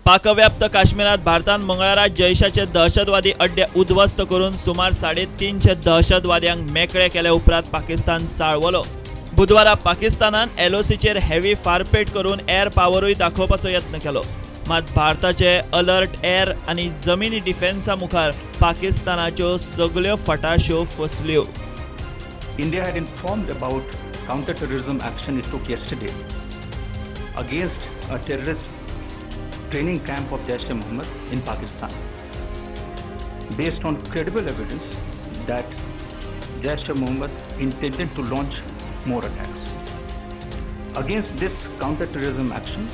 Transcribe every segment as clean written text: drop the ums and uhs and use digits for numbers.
पाकव्याप्त काश्मीरात भारतान मंगळारा जैशाचे दहशतवादी अड्डे उद्ध्वस्त करून सुमार 350 दहशतवाद्यांक मेकळे केले उपरांत पाकिस्तान चाळवलो। बुधवारा पाकिस्तानान एलओसीचेर हेवी फारपेट करून एअर पावरूय दाखोवपाचो यत्न केलो, मात भारताचे अलर्ट एअर आनी जमिनी डिफेन्सा मुखार पाकिस्तानाच्यो सगळ्यो फटाश्यो फसल्यो। India had informed about counter-terrorism action it took yesterday against a terrorist training camp of Jaish-e-Mohammed in Pakistan, based on credible evidence that Jaish-e-Mohammed intended to launch more attacks. Against this counter-terrorism action,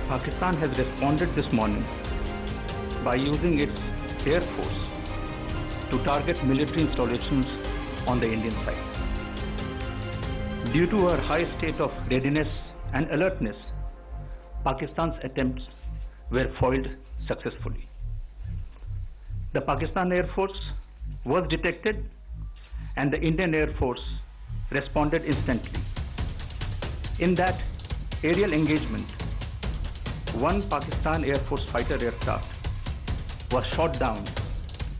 Pakistan has responded this morning by using its air force to target military installations on the Indian side. Due to our high state of readiness and alertness, Pakistan's attempts were foiled successfully. The Pakistan Air Force was detected and the Indian Air Force responded instantly. In that aerial engagement, one Pakistan Air Force fighter aircraft was shot down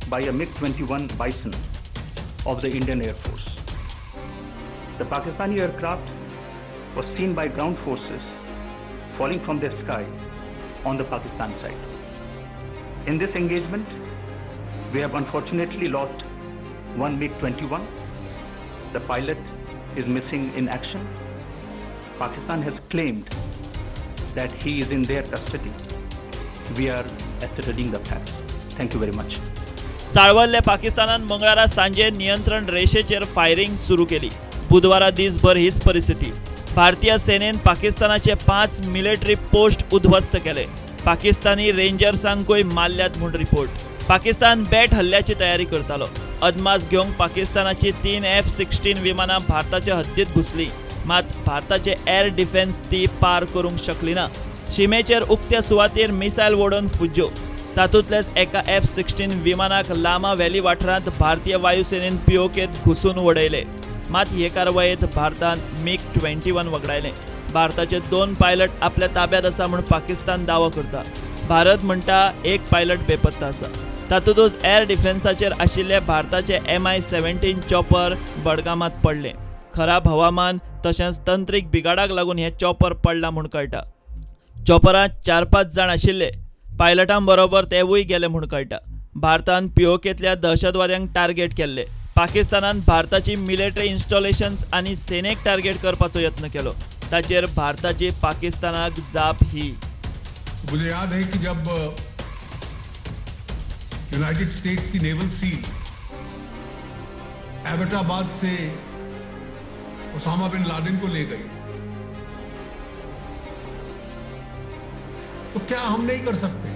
by a MiG-21 Bison of the Indian Air Force. The Pakistani aircraft was seen by ground forces falling from the sky on the Pakistan side. In this engagement, we have unfortunately lost one MiG-21. The pilot is missing in action. Pakistan has claimed that he is in their custody. We are ascertaining the facts. Thank you very much. चाळवल्ले पाकिस्तानान मंगळारा सांजे नियंत्रण रेषेचेर firing सुरू केली। बुधवारा दिसभर हीच परिस्थिती। भारतीय सेनेन पाकिस्तानाचे 5 मिलिटरी पोस्ट उद्ध्वस्त केले। पाकिस्तानी रेंजर्सांकूय मारल्यात म्हूण रिपोर्ट। पाकिस्तान बेट हल्ल्याची तयारी करतालो। अदमास घेवंक पाकिस्तानाची 3 F-16 विमानां भारताच्या हद्दीत घुसली, मात भारताचे एअर डिफेन्स ती पार करूंक शकली ना। शिमेचेर उक्त्या सुवातेर मिसायल वडोवन फुज्ज्यो। तातूंतल्याच एका F-16 विमानाक लामा व्हॅली वाठारांत भारतीय वायुसेनेन पीओकेत घुसून वडयले, मात हे कारवायेत भारतान MiG-21 वगडायले। भारताचे 2 पायलट आपल्या ताब्यात आसा म्हूण पाकिस्तान दावो करता। भारत म्हणटा एक पायलट बेपत्ता आसा। तातूंतच एअर डिफेन्साचेर आशिल्ले भारताचे Mi-17 chopper बडगामात पडले। खराब हवामान तशेंच तंत्रीक बिगाडाक लागून हे चॉपर पडला म्हूण कळटा। चॉपरांत 4-5 जाण आशिल्ले, पायलटां बरोबर तेवूय गेले म्हूण कळटा। भारतान पीओकेंतल्या दहशतवाद्यांक टार्गेट केल्ले। पाकिस्तानान भारताची मिलिटरी इन्स्टॉलेशन्स आनी सेनेक टार्गेट करपाचो यत्न केलो। ताचेर भारताची पाकिस्तानाक जाप ही। मुझे याद है कि जब यूनाइटेड स्टेट्स की नेवल सील एबटाबाद से ओसामा बिन लादेन को ले गई, तो क्या हम नहीं कर सकते?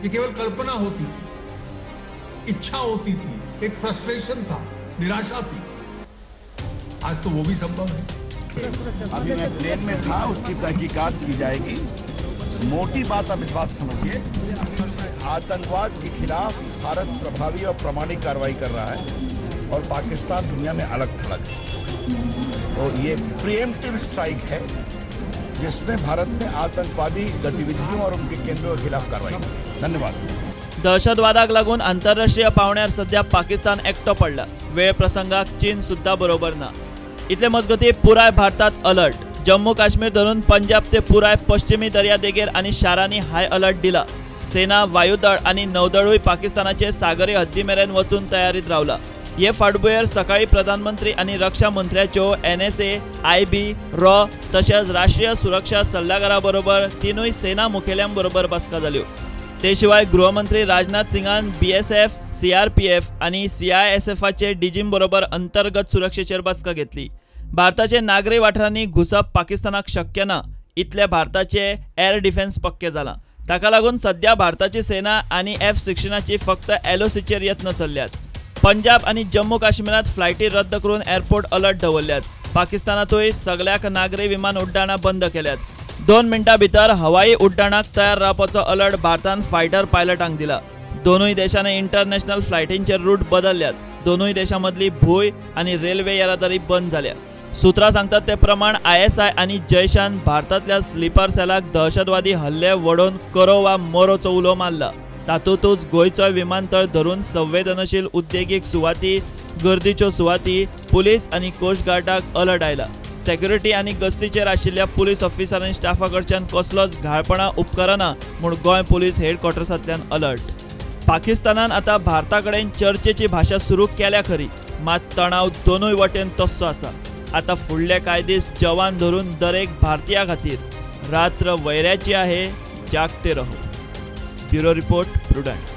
ये केवल कल्पना होती थी, इच्छा होती थी, एक फ्रस्ट्रेशन था, निराशा थी। आज तो वो भी संभव है। अभी मैं प्लेन में था, उसकी तहकीकात की जाएगी। मोटी बात आप इस बात समझिए, आतंकवाद के खिलाफ भारत प्रभावी और प्रमाणिक कार्रवाई कर रहा है और पाकिस्तान दुनिया में अलग थलग है। तो ये प्रीएम्प्टिव स्ट्राइक है जिसमें भारत ने आतंकवादी गतिविधियों और उनके केंद्रों के खिलाफ कार्रवाई की। धन्यवाद। दहशतवादाक लागून आंतरराष्ट्रीय पावण्यार सध्या पाकिस्तान एकटो पडला। वेळ प्रसंगाक चीन सुद्धा बरोबर ना। इतले मजगती पुराय भारतात अलर्ट। जम्मू काश्मीर धरून पंजाब ते पुराय पश्चिमी दर्यादेगेर आनी शारांनी हाय अलर्ट दिला। सेना, वायुदळ आनी नौदळूय पाकिस्तानाचे सागरी हद्दी मेरेन वचून तयारीत रावला। हे फाटभुंयेर सकाळी प्रधानमंत्री आनी रक्षा मंत्र्याच्यो NSA, IB, raw तशेंच राष्ट्रीय सुरक्षा सल्लागारा बरोबर तिनूय सेना मुखेल्यां बरोबर बसका जाल्यो। ते शिवाय गृहमंत्री राजनाथ सिंगान BSF, CRPF आनी CISFाचे डीजीं बरोबर अंतर्गत सुरक्षेचेर बसका घेतली। भारताचे नागरी वाठारांनी घुसप पाकिस्तानाक शक्य ना इतले भारताचे एअर डिफेन्स पक्के जाला। ताका लागून सध्या भारताची सेना आनी F-16ची फक्त एलओसीचेर यत्न चल्ल्यात। पंजाब आनी जम्मू काश्मीरात फ्लायटी रद्द करून एअरपोर्ट अलर्ट दवरल्यात। पाकिस्तानातूय सगळ्याक नागरी विमान उड्डाणां बंद केल्यात। 2 मिनटां भितर हवाई उड्डाणाक तयार रावपाचो अलर्ट भारतान फायटर पायलटांक दिला। दोनूय देशांनी इंटरनॅशनल फ्लायटींचे रूट बदलल्यात। दोनूय देशां मदली भूंय आनी रेल्वे येरादारी बंद जाल्या। सूत्रां सांगतात ते प्रमाण आयएसआय आनी जैशान भारतांतल्या स्लीपर सेलाक दहशतवादी हल्ले वडोवन करो वा मरोचो उलो मारला. तातूंतच गोंयचो विमानतळ धरून संवेदनशील उद्देगीक सुवाती, गर्दीच्यो सुवाती, पुलीस आनी कोस्ट गार्डाक अलर्ट आयला. सेक्युरिटी आनी गस्तीचेर आशिल्ल्या पुलीस ऑफिसर आनी स्टाफा कडच्यान कसलोच घाळपणा उपकारना म्हूण गोंय पुलीस हेडक्वॉर्टर्सांतल्यान अलर्ट. पाकिस्तानान आतां भारता कडेन चर्चेची भाशा सुरू केल्या खरी, मात तणाव दोनूय वटेन तस्सो आसा. आतां फुडले कांय दीस जवान धरून दरेक भारतीया खातीर रात्र वैऱ्याची आहे. जागते रहो. Bureau report, Prudent.